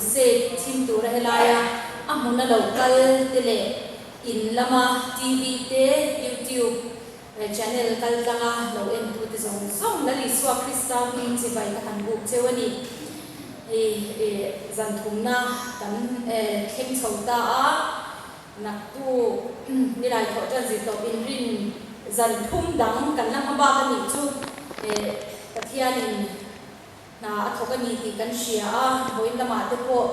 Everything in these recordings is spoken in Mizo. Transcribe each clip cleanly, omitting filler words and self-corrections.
Crusade chhim tura helaia a hmuna lo kal te leh in lama TV te, YouTube channel kal tlanga lo entute zawng zawng Lal Isua Krista hming chibai ka han buk cheu a ni. Hei zan thumna kan thleng chho ta a, naktuk nilai thawh tan zir tawp inrin zan thum dang kan la hma bak a nih chu Pathianin Hna a thawk a ni tih kan hria a, vawiin lamah te pawh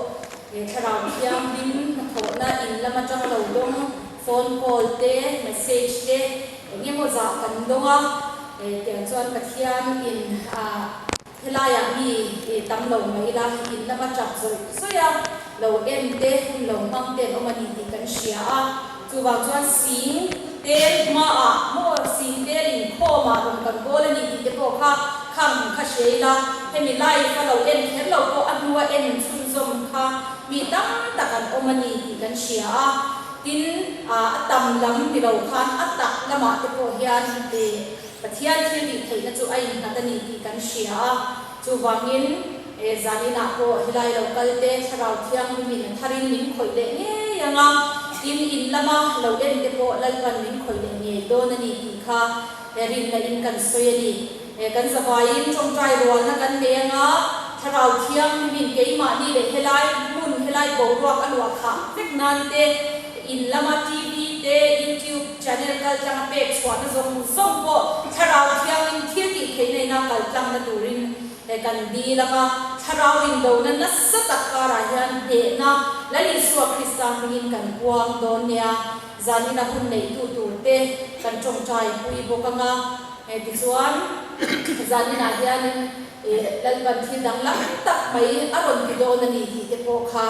thlarau thianghlim hnathawhna in lam atang lo dawng phone call te, message te eng emaw zah kan dawng a, tiang chuan Pathian in helaiah mi tam lo mai ila in lama tap zawih zawih a, lo en te hun lo hmang te an awm a ni tih kan hria a, chuvang chuan sing tel hmaah maw sing tel inkhawmah rawn kan kawl a ni tih te pawh kha khang ang kha hria ila, hemi live a lo en kher lo pawh a hnua en chhunzawm kha mi tam tak an awm a ni tih kan hria a, tin a tam lam ni lo khan a tak lamah te pawh hian Pathian thil tih theihna chu a innghat a ni tih kan hria a, chuvangin zaninah pawh helai lo kal te Thlarau Thianghlimin a tharin min khawih leh ngei ang a, tin in lama lo en te pawh Lalpan min khawih leh ngei dawn a ni tih kha rinna in kan sawi a ni. Kan zavaiin tawngtai rualna kan nei ang a, Thlarau Thianghlimin keimahni leh helai hmun helai boruak a luah khah vek nan te, In lama TV te, YouTube channel kal tlanga pek chhuahna zawng zawng pawh Thlarau Thiangin thil tih theihna ina kal tlangna turin kan dil ang a, Thlarau indona nasa tak karah hian hnehna Lal Isua Krista hmingin kan puang dawn nia, zanina hun neihtu turte kan tawngtai pui bawk ang a, tichuan zaninah hianin Lalpan thil danglam tak mai a rawn ti dawn a ni tih te pawh kha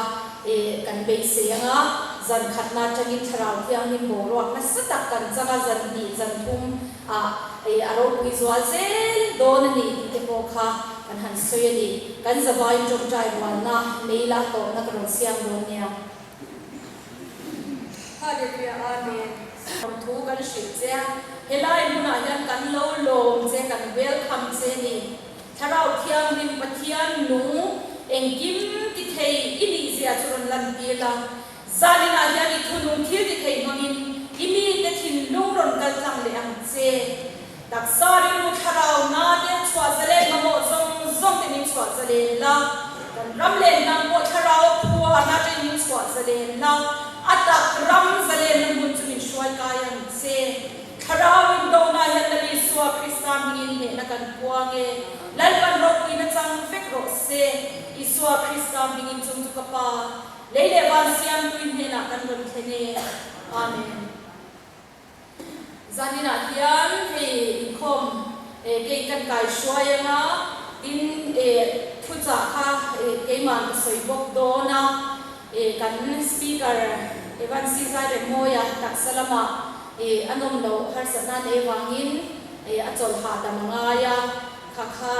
kan beisei ang a, zan khatna atangin Thlarau Thianghlim boruak nasa tak kan chang a, zan hnih zan thum ah a ropui zual zel dawn a ni tih te pawh kha kan han sawi a ni. Kan zavaiin tawngtai rualna neila tawpna ka rawn siam dawn nia. Hallelujah Amen. Thu kan hrilh che a, helai hmunah hian kan lo lawm che, kan welcome che ni. Thlarau Thianghlim Pathian nung engkim ti thei i nih zia chu rawn lan tir la. Zaninah hian i thunung thil ti thei hmangin i mite thinlung rawn kal tlang leh ang che. Taksa rilru thlarau na te chhuah zalen mamawh zawng zawng te min chhuah zalen la. Kan ram leh hnam pawh thlarau phua na te min chhuah zalen la. A tak ram zalenna hmun chu min hruai kai ang che. Thlarau indona hian Lal Isua Krista hmingin hnehna kan puang e. Lalpan ropuina chang vek rawh se. Isua Krista hmingin chung chu ka Pa, lei leh van siamtuin hnenah kan rawn thlen e. Amen. Zaninah hian hei inkhawm kei kan kai hruai anga tin thuchah kha keimah ka sawi bawk dawn a. Kan Speaker Evan Sizai Remmawia taksa lamah a nawm loh harsatna nei vangin a chawlh hahdam a ngai a, kha kha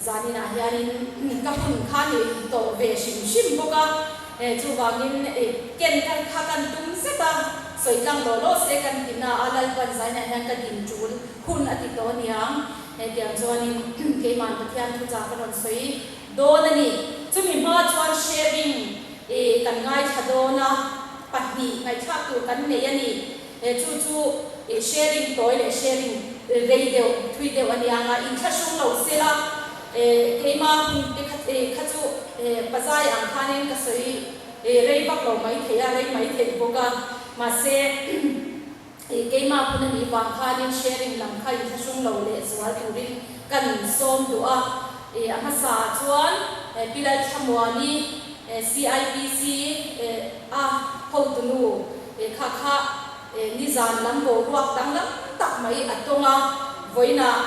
zaninah hianin ka hun kha ni tawh ve hrim hrim bawk a, chuvangin ken kha kan tum zet a, sawi tlang law law se kan ti na a, Lalpan zainah hian ka din tul hun a ti tawh aniang, hetiang chuanin keimahn Pathian thuchah ka rawn sawi. Dawn a ni. Chumi hma chuan sharing i kan ngaithla dawn a, pahnih ngaihthlak tur kan nei a ni. He chu chu i sharing tawi leh sharing rei deuh, thui deuh a nia nga, inthlahrung lo sela keima hun te kha kha chu pazai ang khanin ka sawi rei vak lo mai thei a, rei mai theih bawk a. Mahse keima hun a nih vang khanin sharing lam kha inthlahrung lo leh zual turin kan sawm duh a. A hmasa ah chuan Pi Lalthlamuani CIPC a hotunu kha kha nizan lam boruak danglam tak mai a tawng a, vawiinah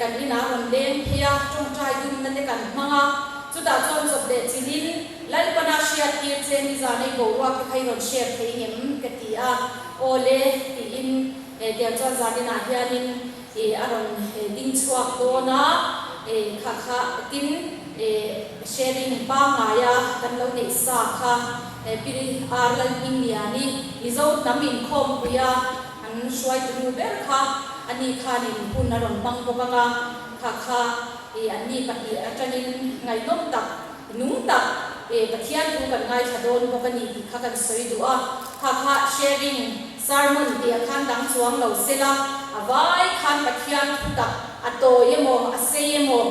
kan inah rawn leng phei a, tawngtai dumna te kan hmang a, chutah chuan chawp leh chilhin Lalpana hriattir che nizan ei boruak te kha i rawn share thei ngem ka ti a, awle tiin tiang chuan zaninah hianin A rawn ding chhuak dawn a, kha kha tin sharing pangngaia kan lo neih sa kha Pi R Lalhmingliani Mizo hnam inkhawmpuia an hruaitu nu ber kha ani khanin hun a rawn hmang bawk ang a, kha kha anni pahnih atangin ngaihnawm tak, nung tak. Pathian thu kan ngaithla dawn bawk a ni tih kha kan sawi duh a. Kha kha sharing sermon tih a khan dang chuang lo sela, a vai khan Pathian thu tak a tawi emaw a sei emaw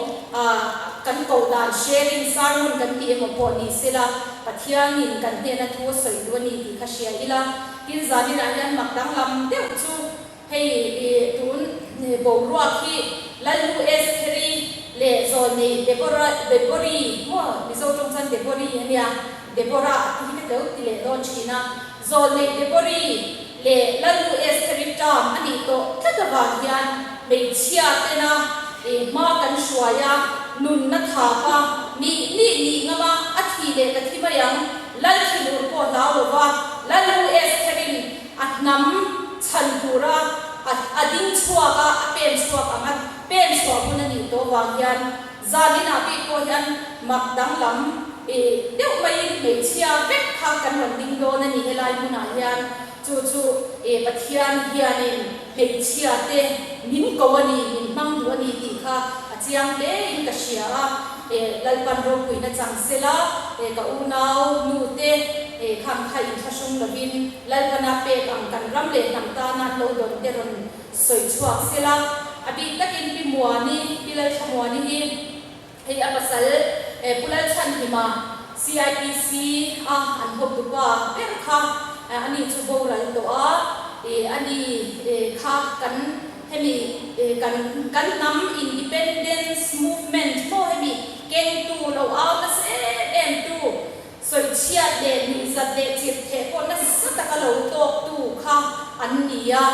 kan koh dan sharing sermon kan tih emaw pawh ni sela, Pathianin kan hnena thu a sawi duh a ni tih kha hria ila. Tin zaninah hian mak danglam deuh chu Hei i tun boruak hi Lalnu Estheri leh Zawlnei Deborah, Debori maw Mizo tawng chuan Debori a nia, Deborah tih hi ka tel ti leh dawn thin a, Zawlnei Debori leh Lalnu Estheri term a nih tawh tlat avang hian hmeichhia tena i hma kan hruai a, nunna thap a, nih nih nih ngam a, a thi leh ka thi mai ang, Lal thinur pawh hlau lova Lalnu Estherin A hnam chhan tura a ding chhuak a, a pen chhuak ang a, pen chhuah hun a nih tawh vang hian zaninah bik pawh hian mak danglam deuh maiin hmeichhia vek kha kan rawn ding dawn a ni helai hmunah hian. Chu chu Pathian hianin hmeichhia te min ko a ni, min hmang duh a ni tih kha a chiang hlein ka hria a. Lalpan ropuina chang sela, ka unau nu te khang kha inthlahrung lovin Lalpana pek ang kan ram leh hnam tana an lo dawn te rawn sawi chhuak sela, a bik takin Pi Muani, Pi Lalthlamuani hi hei a pasal Pu Lalchhanhima CIPC a an hawptupa ber kha ani chu boral tawh a, ani kha kan hemi kan kan hnam independence movement maw hemi kengtu lo au nasa em em tu Sawichhiat leh nuihzat leh chirhtheh pawh nasa taka lo tawktu kha an ni a,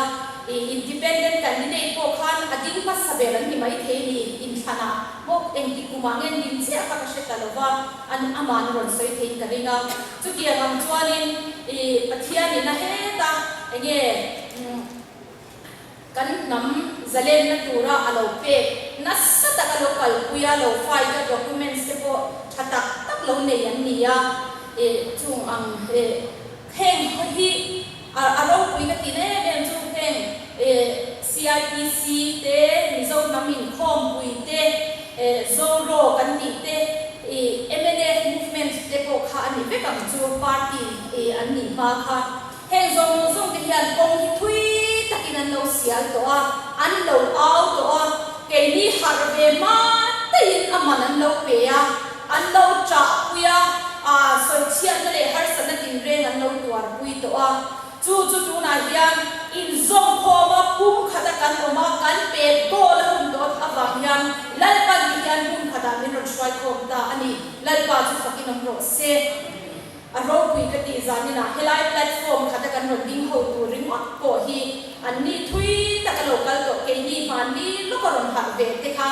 independent candidate pawh khan a ding hmasa ber an ni maithei ni, inthlanah pawh engtik kumah nge an din chiah kha ka hre ta lo va, an ama'n rawn sawi theiin ka ring a. Chutiang ang chuanin Pathianin a heta enge Kan hnam zalenna tura a lo pek nasa taka lo kalpui a, lo fight a, documents te pawh tha tak tak lo nei an ni a, eh chung ang eh heng hi a a ropui ka tihna em em chu heng eh CIPC te, Mizo hnam inkhawmpui te, eh Zoro kan tih te, ih mnf movement te pawh kha a ni vek ang chu party eh an nih hma kha. Heng zawng zawng te hian kawng hi thui takin an lo sial tawh a, an lo au tawh a, keini harh ve hma taiin a man an lo pe a, an lo ṭahpui a, aa sawichhiatna leh harsatna tinreng an lo tuarpui tawh a. Chu chu tunah hian inzawmkhawma pum khata kan awm a, kan pet goal a hun tawh avang hian Lalpan ti hian hmun khatah min rawn hruaikhawm ta a ni. Lalpa chu fakin awm rawh se. A ropui ka tih zaninah helai platform khata kan rawn ding ho tur ringawt pawh hi an ni thui taka lo kal tawh keini hmanni lawka rawn harh ve te kha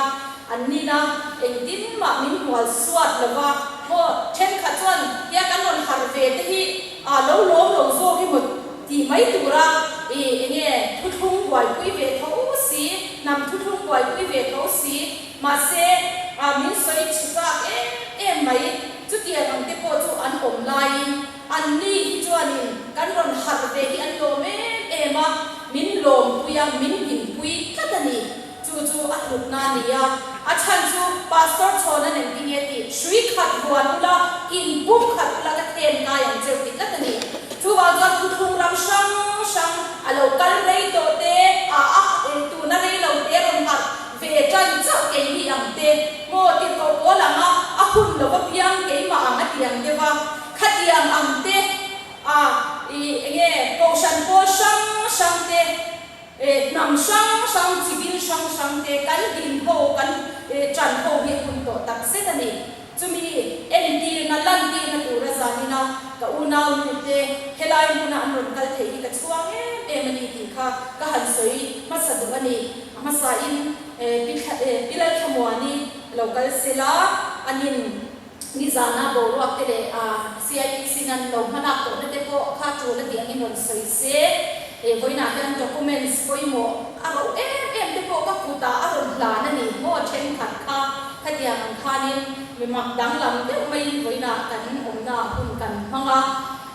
an nina engtin mah min hmual suat lova maw thenkhat chuan tia kan rawn harh ve te hi a lo lawm lo zawk emaw tih mai tura i enge thuthlung buaipui ve tho si hnam thuthlung buaipui ve tho si mahse a min sawi chhe chak em em mai. Chutiang ang te pawh chu an awm laiin anni hi chuanin kan rawn harh ve hi an lawm em em a, min lawmpui a, min hlimpui tlat a ni. Chu chu a hlutna a ni a, a chhan chu Pastor Chhawna nen ti nge tih hrui khat vuan ula, in pum khat ula ka them ngai ang cheu ti tlat a ni. Chuvang chuan thuthlung ram hrang hrang a lo kal rei tawh te, a a tuna rei lo te rawn harh Ve ṭan chauh keini ang te, maw tirhkoh pawl ang a, a hun lo apiang keimah ang a ti ang deuh a, khatiang ang te, a i enge kohhran pawl hrang hrang te, e hnam hrang hrang chi bil hrang hrang te kan din ho kan ṭan ho hi a hun tawh tak zet a ni. Chumi entirna, lantirna tura zanina ka unau nute helai hmuna an rawn kal theih hi ka chhuang em em a ni tih kha ka han sawi hmasa duh a ni. A hmasain Pi Lalthlamuani lo kal sela, anin nizana boruak te leh CIPC nan lo hmalak tawhna te pawh kha tul a tih angin rawn sawi se. Vawiinah hian documents pawimawh a roh em em te pawh ka kutah a rawn hlan a ni maw thenkhat kha. Khatiang ang khanin mi mak danglam deuh maiin vawiinah kan awmnaah hun kan hmang a,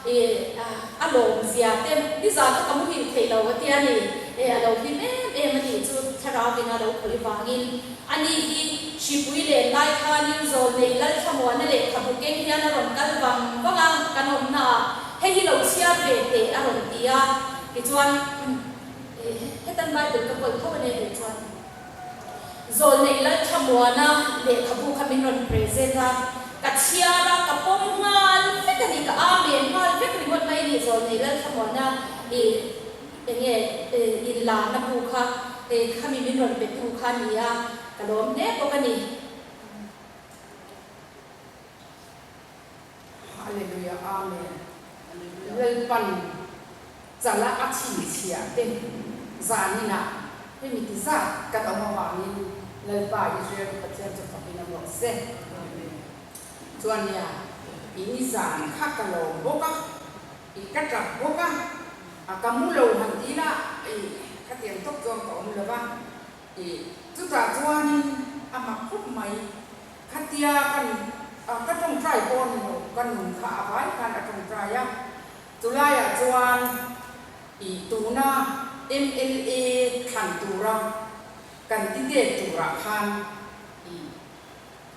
ih a lawmzia te nizan kha ka muhil thei lo a tia ni. E a lo hlim em em a nih chu thlarau in a lo khawih vangin. Ani hi hripui len lai khanin zawlnei Lalthlamuana lehkhabu keng hian a rawn kal vang vang a, kan awmna ah hei hi lo chhiar ve teh a rawn ti a, tichuan hetan Bible ka kawl tho a nia tih chuan zawlnei Lalthlamuana lehkhabu kha min rawn present a, ka chhiar a, ka pawm nghal vek a ni, ka amen nghal vek ringawt mai a ni zawlnei Lalthlamuana i. Enge inlarna bu kha khami min rawn pe tu kha a ni a, ka lawm hle bawk a ni. Hallelujah Amen Lalpan chala a chhinchhiah te zanin ah hemi ti zat kan awm avangin Lalpa Israel te Pathian chu fakin awm rawh se. Chuan nia i nizan kha ka lawm bawk a. I ka tap bawk a, a ka mu lo han ti ila i khatiang tawk chuan ka awm lo va, i chutah chuanin a mak khawp mai, khatia kan ka tawngtai pawh a ni lo, ka nun kha a vai khan a tawngtai a, chulaiah chuan i tuna mla thlan tura kan ti det turah khan i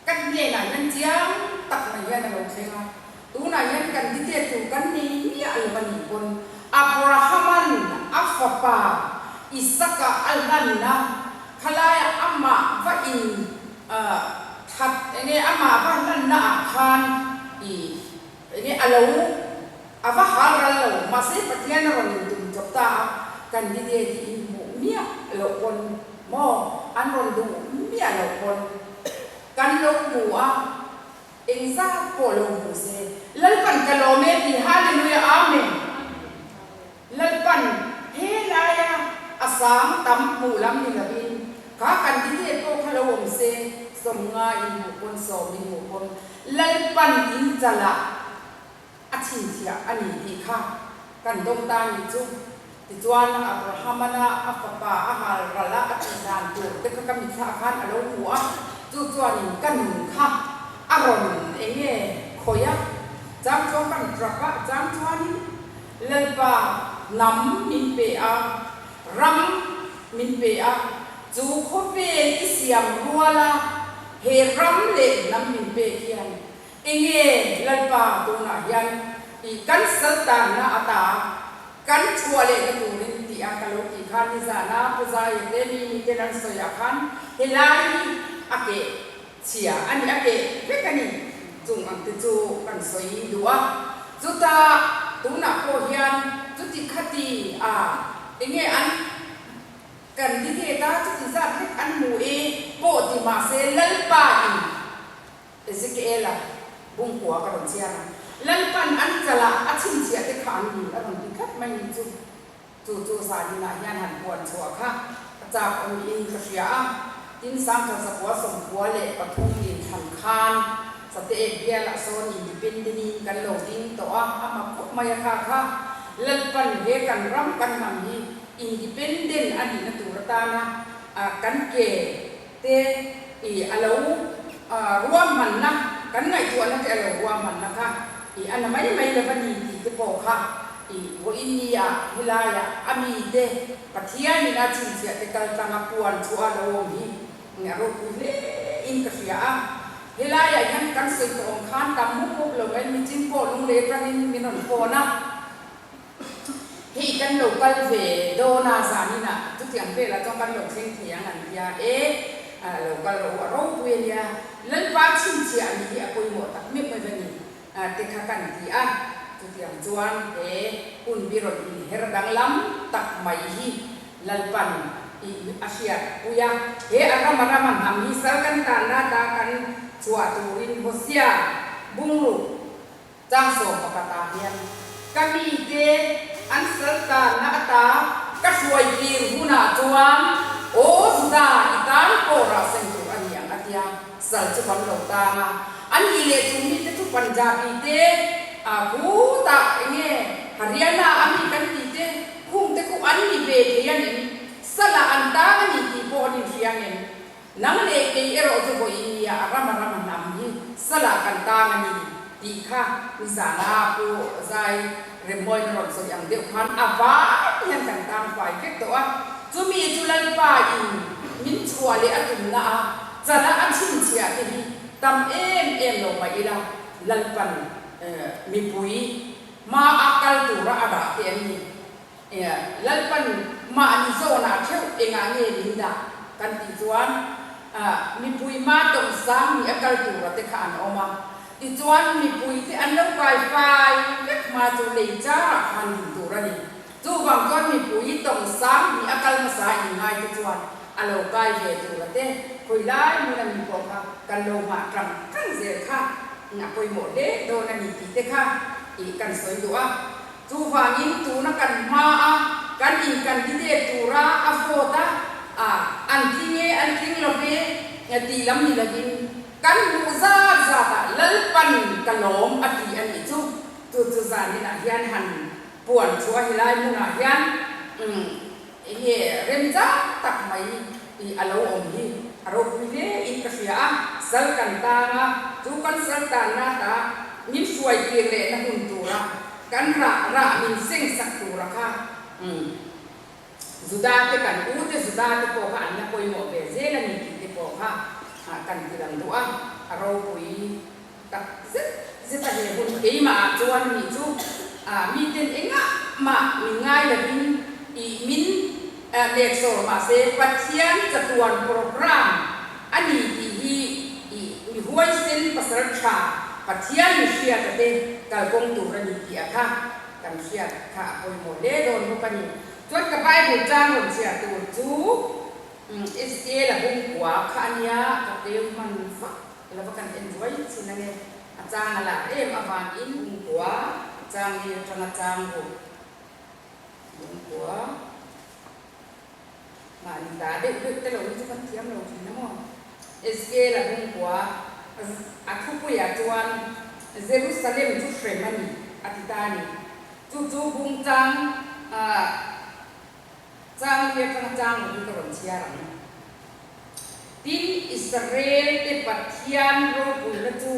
Ka hnenah hian chiang tak mai hian a lo thleng a, tunah hian kan dite tur kan nei miah lo a nih pawn Abrahama'n a fapa Isaka a hlanna khalaiah amah va in that enge amah va hlanna ah khan i enge a lo a va hal ral lo mahse Pathian a rawn in tum chawp ta a, kan dite hi in hmuh miah loh pawn Maw? An rawn duh miah loh pawn kan lo hmu a, engzat pawh lo hmu se. Lalpan ka lawm e ti Hallelujah Amen. Lalpan he laia a sang tam hmuh lam ni lovin kha kan detail pawh kha lo awm se, 50 in hmuh pawn 10 in hmuh pawn Lalpan in chalah a chhinchhiah a ni tih kha kan dawng ta ni chu. Tichuan, Abrahamana a fapa a hal ral a a tih dan tur te kha ka mitthla khan a lo hmu a, chu chuanin ka nun kha a rawn eng nge khawih a, chang chuan kan tap a, chang chuanin Lalpa hnam min pe a, ram min pe a, chu khawvel i siam rual a, he ram leh hnam min pek hian Enge Lalpa tunah hian i kan sal tanna ata kan chhuah lehna turin tih a ka lo tih khan nizana Pu Zaia te mi mi ten an sawi ah khan helai hi a keh chhia a ni, a keh vek a ni chung ang te chu kan sawi duh a. Chutah tunah pawh hian chuti khati a enge an kan ti det a chuti zat vek an hmu e pawh ti mahse Lalpa in Ezekiela bungkua ka rawn chhiar a, Lalpan an chalah a chhinchhiah te kha an ni a rawn ti tlat mai ni chu. Chu chu zaninah hian han puan chhuah kha a chak awm in ka hria a, tin Sangkhat 993 in thlan khan Sate ek bialah sawn independent in kan lo ding tawh a, a mak khawp mai a kha kha Lalpan he kan ram kan hnam hi independent a nihna tur atana kan ke Te i a lo ruahmanna, kan ngaihtuahna te a lo ruahmanna kha i a na mai mai lova ni tih te pawh kha i vawiin ni ah helaiah a mi te Pathianin a chhinchhiah te kal tlanga puan chhuah a lo awm hi a ropui hle in ka hria a. Helaiah hian kan sawi tawh ang khan tam mup mup lo mai michin pawh lunglei atangin min rawn phone a. Hei kan lo kal ve dawn a, zanin ah chutiang velah chuan kan lo thleng thei ang an tia e, lo kal rawh u a ropui a nia, Lalpa chhinchhiah ni hi a pawimawh tak meuh mai va ni te kha kan ti a, chutiang chuan he hun bi rawn inher danglam tak mai hi Lalpan i a hriat pui a, he a rama rama hnam hi sal kan tanna ta kan chhuah turin Hosea bungruk Chang 11 ah hian ka mite an sal tanna ata ka hruai kir hunah chuan aw Juda i tan pawh rah seng tur a ni ang a tia, sal chu kan lo tang a, a nih leh chung mite chu Punjabi te ah khutah enge Haryana a mi kan tih te khung te khu an ni ve thei a ning, salah an tang a ni tih pawh an inhria ngem. Nang leh kei erawh chu vawiin nia a ram a ram a hnam hi salah kan tang a ni tih kha. kha nizana Pu Zai Remmawiin a rawn sawi ang deuh khan a vai hian kan tang fai vek tawh a, chumi chu Lalpa in min chhuah leh a tumna a chala a chhinchhiah te hi tam em em lo mah ila Lalpan mipui hma a kal tura a dah te an ni. Lalpan mahni zawnah theuh engah nge min dah kan tih chuan mipui hma tawng sang nih a kal tura te kha an awm a. Tichuan mipui te an lo kai fai vek hma chu lei charah khan din tur a ni. Chuvang chuan mipui tawng sang nih a kal hmasa inngai te chuan a lo kai ve tura te khawi lai hmun a mi pawh kha kan lo nghah tang tang zel kha a pawimawh hle dawn a ni tih te kha kan sawi duh a. Chuvangin tuna kan hmaa kan in candidate tura a vote a, a an tling e, an tling lo ve tih lam ni lovin kan hmuh zat zatah Lalpan ka lawm a ti a nih chu. Chu chu zaninah hian han puan chu a helai hmunah hian enge remchang tak mai a lo awm hi a ropui hle in ka hria a, sal kan tang a, chu kan sal tanna ta min hruai tir lehna hun tura kan rah rah min seng sak tura kha Juda te kan u te Juda te pawh kha an la pawimawh ve zel a ni tih te pawh kha kan ti lang duh a, a ropui tak zet zet a he hun keimah ah chuan nih chu miten engah mah min ngai lovin ih min lehsawr mahse Pathian chatuan program a ni tih hi ih mi huaisen pasal tha Pathian mi hriata te kalkawng tur a ni tih a kha kan hriat kha a pawimawh hle dawn bawk a ni. Chuan ka Bible chang rawn chhiar tur chu Ezekiel a bungkua kha a nia ka peu hman vak Lo va kan en ruai chin ange, a chang a lar em avangin lungkua chang hi atanga chang ruk lungkua mahni ta deuh deuh te lo hi chu kan thiam lo thin a maw. Ezekiel-a lungkua a thupuiah chuan Jerusalem chu hrem a ni a ti ta a ni. Chu chu bung chang chang hi atanga chang ruk hi ka rawn chhiar ang. Tin, Israel-te Pathian ropuina chu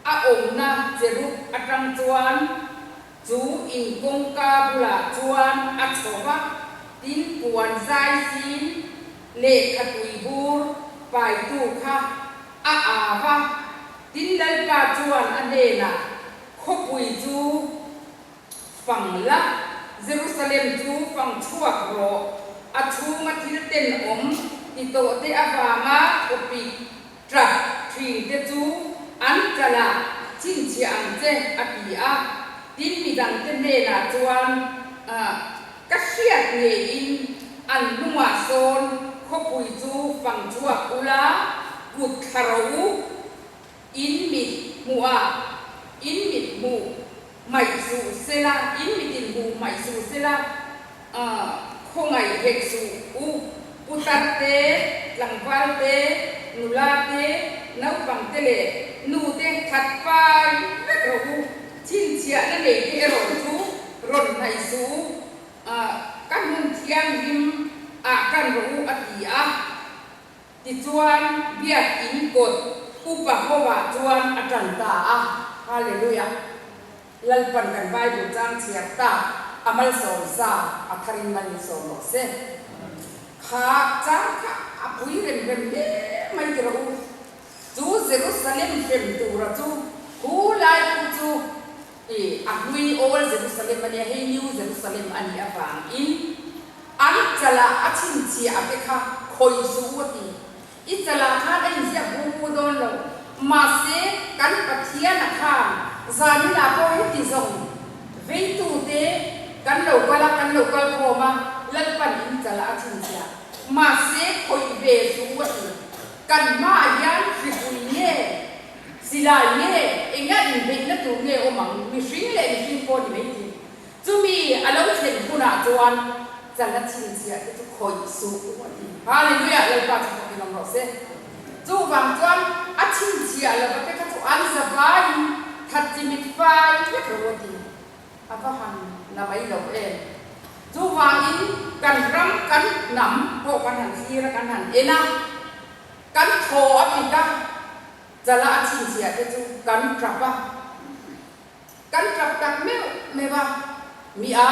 a awmna cherub atang chuan chu in kawngka bulah chuan a chho va, tin, puan zai sin lehkha tuibur paitu kha a aa va. Tin, Lalpa chuan a hnenah, Khawpui chu Fang la, Jerusalem chu fang chhuak rawh, a chhunga thil tenawm ti tawhte avanga khawpik tap thinte chu an chalah chhinchhiah ang che, a ti a. Tin, midangte hnenah chuan, Ka hriat ngeiin an hnungah sawn khawpui chu fang chhuak ula, kut thla rawh u, In mit hmuh a, in mit hmuh hmaih suh sela, in mit in hmuh hmaih suh sela, khawngaih hek suh u, putar te, tlangval te, nula te, naupang te leh nu te that fai vek rawh u, chhinchhiahna nei te erawh chu rawn hnaih suh u, ka hmun thianghlim ah kan rawh u a ti a. Tichuan, Biakinn kawt upa hovah chuan a ṭan ta a. Hallelujah! Lalpan kan Bible chang chhiar tak a malsawm sa a tharin mal in sawm rawh se. Kha chang kha a pui rem rem hle mai ti rawh u. Chu Jerusalem hrem tura chu khu lai khu chu i a hlui Old Jerusalem a nia, hei New Jerusalem a nih avangin An chalah a chhinchhiah a te kha khawi suh u a ti. I chalah khan a inziak bu bu dawn lo. Mahse, kan Pathian a khan zaninah pawh heti zawng veitute kan lo kal a, kan lo kal khawm a, Lalpan in chalah a chhinchhiah. Mahse, khawih ve suh u a ti. Kan hmaah hian hripui nge, silai nge, enga inbeihna tur nge awm ang, mihring leh mihring pawh ni mai thei. Chumi a lo thlen hunah chuan chala chhinchhiah te chu khawih suh u a ti. Hallelujah! Lalpa chu fawkin awm rawh se. Chuvang chuan a chhinchhiah lova te kha chu an za vaiin that chimit fai vek rawh u a ti. A va han na mai lo em. Chuvangin kan ram kan hnam pawh kan han thlir a, kan han en a, kan thaw a pik a, chala a chhinchhiah te chu kan tap a. Kan tap tak meuh meuh a, mi a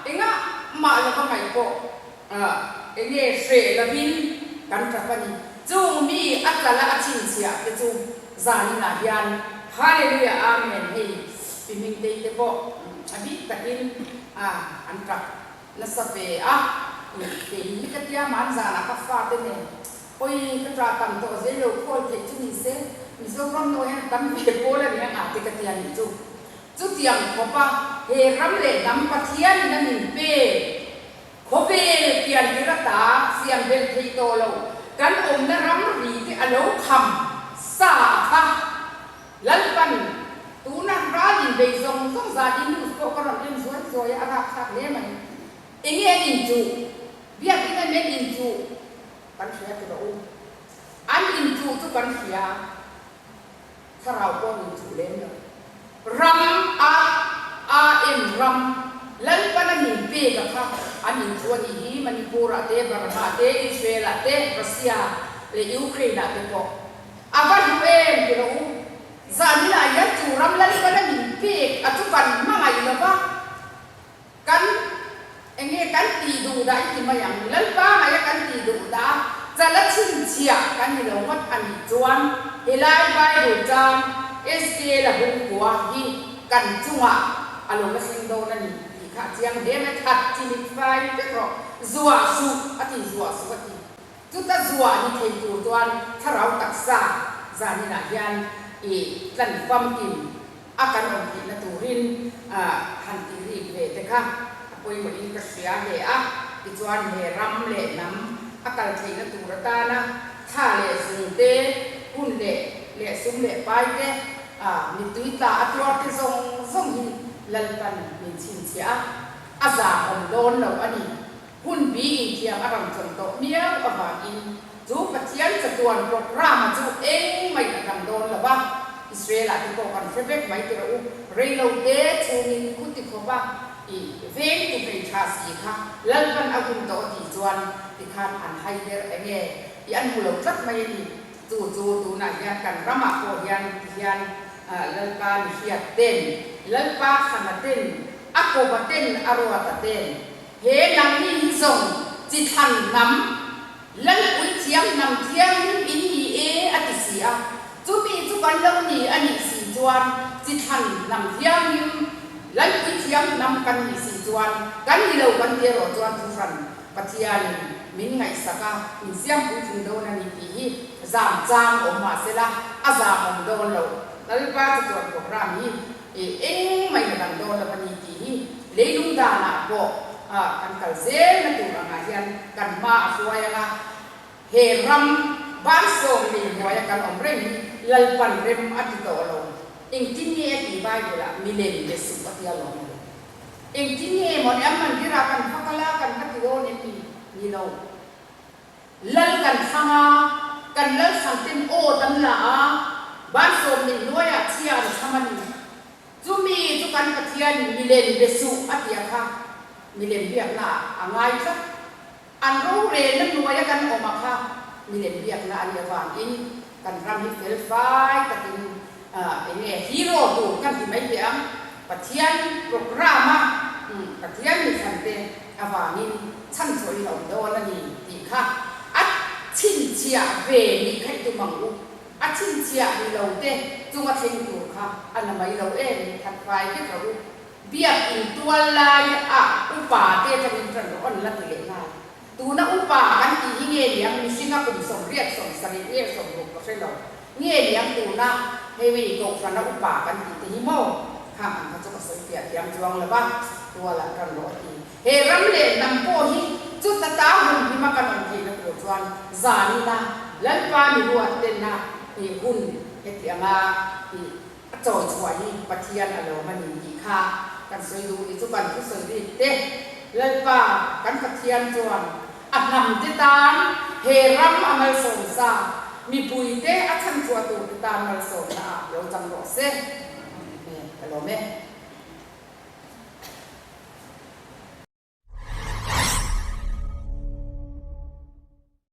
engah mah lova ngaih pawh eng nge hreh lovin kan tap a ni. Chung mi a tla la a chhinchhiah te chu zaninah hian Hallelujah Amen hei pi Hmingtei te pawh a bik takin an tap nasa ve a, kei hi ka tia man zanah ka fate nen Awi, ka ṭah tam tawh zel lo khawl theih chu ni se, Mizoram nawi hian tam ve pawl a ni ang a te ka ti a nih chu. Chutiang khawpa he ram leh hnam Pathianin a min pe khawvel pian tir ata siam belh theih tawh lo kan awmna ram ri te a lo kham sa a kha. Lalpan tuna ral inbei zawng zawng zan in news pawh ka rawn en zuai zuai a, a rapthlak hle mai. Enge an inchuh? Biakinn an en inchuh? Kan hria ti rawh u. An inchuh chu kan hria, thlarau pawh an inchuh lem lo. Ram a a em ram Lalpan a min pek a kha an inchuh a nih hi Manipur ah te, Burma ah te, Israel ah te, Russia leh Ukraine ah te pawh a va hlu em ti rawh u. Zaninah hian chu ram Lalpan a min pek a chu kan hmangaih lo va. Kan eng nge kan tih duh dah i ti mai ang. Lalpa ngaia kan tih duh dah chala chhinchhiah kan ni lo ngawt a nih chuan helai Bible chang SK la hungkua hi kan chungah a lo la thleng dawn a ni tih kha a chiang hle mai. That chimit fai vek rawh. Zuah suh a ti, zuah suh a ti. Chuta zuah ni thei tur chuan thlarau taksa zaninah hian i tlan famkim a kan awm theihna turin han tih rik ve te kha a pawimawhin ka hria hle a. Tichuan he ram leh hnam a kal theihna tur atana thla leh zung te, hun leh leh sum leh pai te, mittui tla a tuar te zawng zawng hi Lalpan min chhinchhiah a, a zahawm dawn lo a ni. Hun bi inthiam a rawn chawm tawh miau avangin chu Pathian chatuan programme-a chu engmah a dang dawn lo va, Israel-ah te pawh kan hre vek mai ti rawh u, rei lo te chhungin khuti khawpa i vengtu hmeichha si kha Lalpan a hun tawh a tih chuan tikhan an hai der enge i an hmu lo tlat mai a ni. Chu chu tunah hian kan ramah pawh hian tihian Lalpa ni hriat ten, Lalpa thana ten, a kawpa ten, a ruata ten, He nangni hi zawng chi thlan hnam, Lalpui thiam hnam thianghlim in ni e a ti si a, chumi chu kan lo ni a nih si chuan chi thlan hnam thianghlim, Lalpui thiam hnam kan nih si chuan kan ni lo kan ti erawh chuan thuhran Pathianin min ngaihsak a, min siampui thung dawn a ni tih hi zam chang awm mah sela a zam awm dawn lo. Lalpa chatuan programme hi Eng mai la dang dawn lo a ni tih hi leilung danah pawh kan kal zel na tur angah hian kan hma a hruai ang a, he ram bansawm lei hnuaia kan awm reng hi Lalpan rem a ti tawh lo. Engtin nge a tih Bible ah milem be suh a tia lawm lo. Engtin nge mawni a mandir ah kan va kal a kan va ti dawn em ni? Ni lo. Lal kan thlang a, kan lal thlang ten awt an la a, bansawm nih hnuaiah chhia an chham a ni. Chumi chu kan Pathianin milem be suh a tia kha milem biakna ah a ngai tlat. An rorelna hnuaia kan awm a kha milem biakna a nih avangin kan ram hi fel fai takin eng nge hero tur kan ti mai teh ang. Pathian programme a Pathian mithlan te avangin chhanchhuah in a awm dawn a ni tih kha a chhinchhiah ve nih kha i tum ang u. A chhinchhiah ni lo te chunga thleng tur kha a na mai lo em that fai vek rawh u. Biak in tual lai a upa te atangin tan rawh an la ti leh nghal. Tuna upa kan tih hi nge niang mihringa kum 80 70 nge 60 ka hre lo. Nge niang tuna hei kohhrana upa kan tih te hi maw? Khang ang kha chu ka sawi fiah thiam chuang lo va, tualah tan rawh a ti. He ram leh hnam pawh hi chuta ta hun hima kan awm theihna tur chuan zanina Lalpa mi ruat tenna tih hun heti anga tih a chawi chhuah hi Pathian a lawm a ni tih kha kan sawi duh ni chu kan thusawi rik te Lalpa kan Pathian chuan a hnam te tan he ram a malsawm sa mipui te a chhanchhuah tur te tan malsawmna ah lo chang rawh se. Ka lawm e.